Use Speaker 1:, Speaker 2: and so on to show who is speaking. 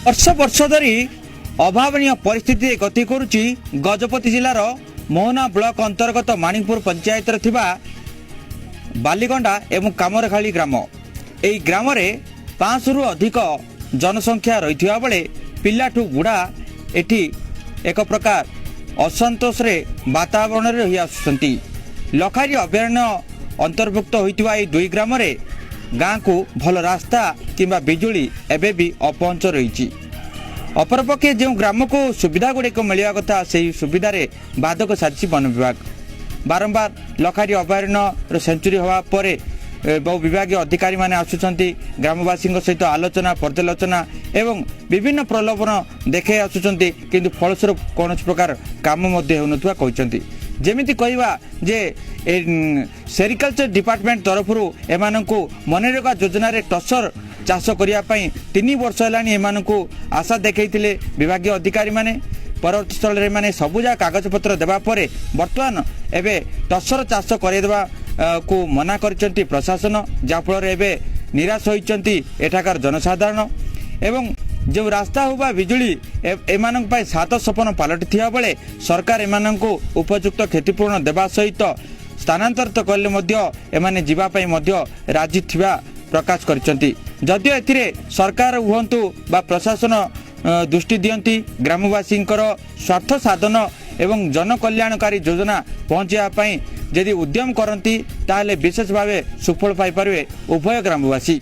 Speaker 1: ବର୍ଷ ବର୍ଷ ଧରି ଅଭାବନୀୟ ପରିସ୍ଥିତିରେ ଗତି କରୁଛି ଗଜପତି ଜିଲ୍ଲାର ମୋହନା ବ୍ଲକ ଅନ୍ତର୍ଗତ ମାଣିକପୁର ପଞ୍ଚାୟତରେ ଥିବା ବାଲିଗଣ୍ଡା ଏବଂ କାମରଖାଳି ଗ୍ରାମ। ଏହି ଗ୍ରାମରେ 500ରୁ ଅଧିକ ଜନସଂଖ୍ୟା ରହିଥିବା ବେଳେ ପିଲାଠୁ ବୁଢ଼ା ଏଠି ଏକ ପ୍ରକାର ଅସନ୍ତୋଷରେ ବାତାବରଣରେ ରହି ଆସୁଛନ୍ତି। ଲଖାରୀ ଅଭୟାରଣ୍ୟ ଅନ୍ତର୍ଭୁକ୍ତ ହୋଇଥିବା ଏହି ଦୁଇ ଗ୍ରାମରେ ଗାଁକୁ ଭଲ ରାସ୍ତା କିମ୍ବା ବିଜୁଳି ଏବେ ବି ଅପହଞ୍ଚ ରହିଛି। ଅପରପକ୍ଷେ ଯେଉଁ ଗ୍ରାମକୁ ସୁବିଧା ଗୁଡ଼ିକ ମିଳିବା କଥା, ସେହି ସୁବିଧାରେ ବାଧକ ସାଜିଛି ବନ ବିଭାଗ। ବାରମ୍ବାର ଲଖାରୀ ଅଭୟାରଣ୍ୟର ସେଞ୍ଚୁରୀ ହେବା ପରେ ବହୁ ବିଭାଗୀୟ ଅଧିକାରୀମାନେ ଆସୁଛନ୍ତି, ଗ୍ରାମବାସୀଙ୍କ ସହିତ ଆଲୋଚନା ପର୍ଯ୍ୟାଲୋଚନା ଏବଂ ବିଭିନ୍ନ ପ୍ରଲୋଭନ ଦେଖାଇ ଆସୁଛନ୍ତି, କିନ୍ତୁ ଫଳସ୍ୱରୂପ କୌଣସି ପ୍ରକାର କାମ ମଧ୍ୟ ହେଉନଥିବା କହିଛନ୍ତି। ଯେମିତି କହିବା ଯେ ସେରିକଲଚର ଡିପାର୍ଟମେଣ୍ଟ ତରଫରୁ ଏମାନଙ୍କୁ ମନରେଗା ଯୋଜନାରେ ଟସର ଚାଷ କରିବା ପାଇଁ 3 ବର୍ଷ ହେଲାଣି ଏମାନଙ୍କୁ ଆଶା ଦେଖାଇଥିଲେ ବିଭାଗୀୟ ଅଧିକାରୀମାନେ। ପରବର୍ତ୍ତୀ ସ୍ଥଳରେ ଏମାନେ ସବୁଯାକ କାଗଜପତ୍ର ଦେବା ପରେ ବର୍ତ୍ତମାନ ଏବେ ଟସର ଚାଷ କରାଇଦେବା କୁ ମନା କରିଛନ୍ତି ପ୍ରଶାସନ, ଯାହାଫଳରେ ଏବେ ନିରାଶ ହୋଇଛନ୍ତି ଏଠାକାର ଜନସାଧାରଣ। ଏବଂ ଯେଉଁ ରାସ୍ତା ହେଉ ବା ବିଜୁଳି ଏମାନଙ୍କ ପାଇଁ ସାତ ସପନ ପାଲଟିଥିବା ବେଳେ ସରକାର ଏମାନଙ୍କୁ ଉପଯୁକ୍ତ କ୍ଷତିପୂରଣ ଦେବା ସହିତ ସ୍ଥାନାନ୍ତରିତ କଲେ ମଧ୍ୟ ଏମାନେ ଯିବା ପାଇଁ ମଧ୍ୟ ରାଜି ଥିବା ପ୍ରକାଶ କରିଛନ୍ତି। ଯଦିଓ ଏଥିରେ ସରକାର ହୁଅନ୍ତୁ ବା ପ୍ରଶାସନ ଦୃଷ୍ଟି ଦିଅନ୍ତି, ଗ୍ରାମବାସୀଙ୍କର ସ୍ୱାର୍ଥ ସାଧନ ଏବଂ ଜନକଲ୍ୟାଣକାରୀ ଯୋଜନା ପହଞ୍ଚାଇବା ପାଇଁ ଯଦି ଉଦ୍ୟମ କରନ୍ତି, ତାହେଲେ ବିଶେଷ ଭାବେ ସୁଫଳ ପାଇପାରିବେ ଉଭୟ ଗ୍ରାମବାସୀ।